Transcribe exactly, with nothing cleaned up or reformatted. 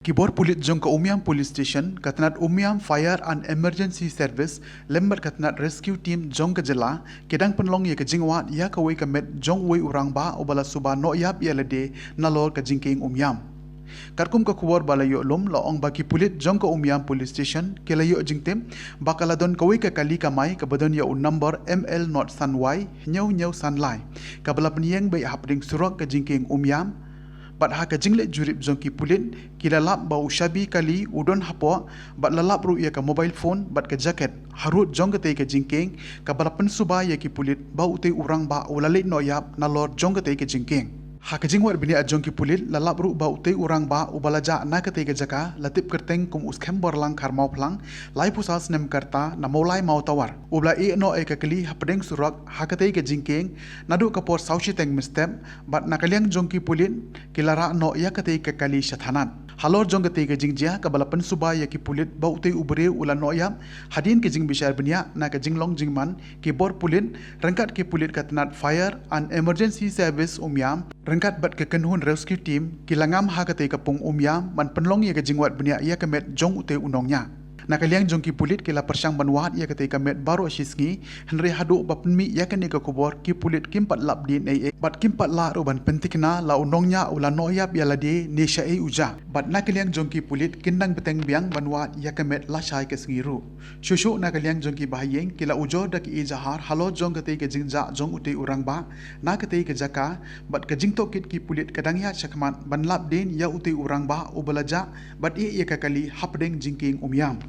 Ki bor pulit jong ka Umiam Police Station, ka tnat Umiam Fire and Emergency Service lem bad ka tnat Rescue Team jong ka jylla ki dang pynlong ïa ka jingwad ïa kawei ka met jong uwei u rangbah uba la suba noh ïap ïa lade nalor ka jingkieng Umiam. Katkum ka khubor ba la ïoh lum, la ong ba ki pulit jong ka Umiam Police Station ki la ïoh jingtip ba ka la don kawei ka kali kamai kaba don ïa u number M L not san Y hynñiew hynñiew san lai, kaba la pynïeng beit hapdeng surok ka jingkieng Umiam. Bad ha ka jingleit jurip jong ki pulit, ki la lap ba u shabi kali u don hapoh, bad la lap ruh ïa ka mobile phone bad ka jacket harud jong katei ka jingkieng, kaba la pynsuba ïa ki pulit ba utei u rangbah u la leit noh ïap nalor jong katei ka jingkieng. Ha ka jingwad bniah jong ki pulit, la lap ruh ba utei u rangbah uba la jah na katei ka jaka la tip kyrteng kum u Skhem Borlang Kharmawphlang, laiphew saw snem ka rta, na Mawlai Mawtawar, uba la ïeh noh ïa ka kali hapdeng surok ha katei ka jingkieng naduh ka por saw shiteng mynstep, bad na ka liang jong ki pulit, ki la rah noh ïa katei ka kali sha thanat. Halor jong katei ka jingjia kaba la pynsuba ïa ki pulit ba utei u briew u la noh ïap, hadien ka jingbishar bniah na ka jinglong jingman, ki bor pulit ryngkat ki pulit ka tnat Fire and Emergency Service Umiam ryngkat bad ka kynhun Rescue Team ki la ngam ha katei ka pung Umiam ban pynlong ïa ka jingwad bniah ïa ka met jong utei u nongñiah. Na ka liang jong ki pulit, ki la pyrshang ban wad ïa katei ka met baroh shisngi, hynrei haduh ba pynmih ïa kane ka khubor, ki pulit kim pat lap dien ei ei bad kim pat lah ruh ban pyntikna la u nongñiah u la noh ïap ïa lade ne shaei u jah. Bad na ka liang jong ki pulit, kin dang bteng biang ban wad ïa ka met lashai ka sngi ruh. Shuh shuh na ka liang jong ki bahaïing, ki la ujor da ki ijahar halor jong katei ka jingjah jong utei u rangbah na katei ka jaka, bad ka jingtohkit ki pulit ka dang ïaid shakhmat ban lap dien ïa utei u rangbah uba la jah bad ïeh ïa ka kali hapdeng jingkieng Umiam.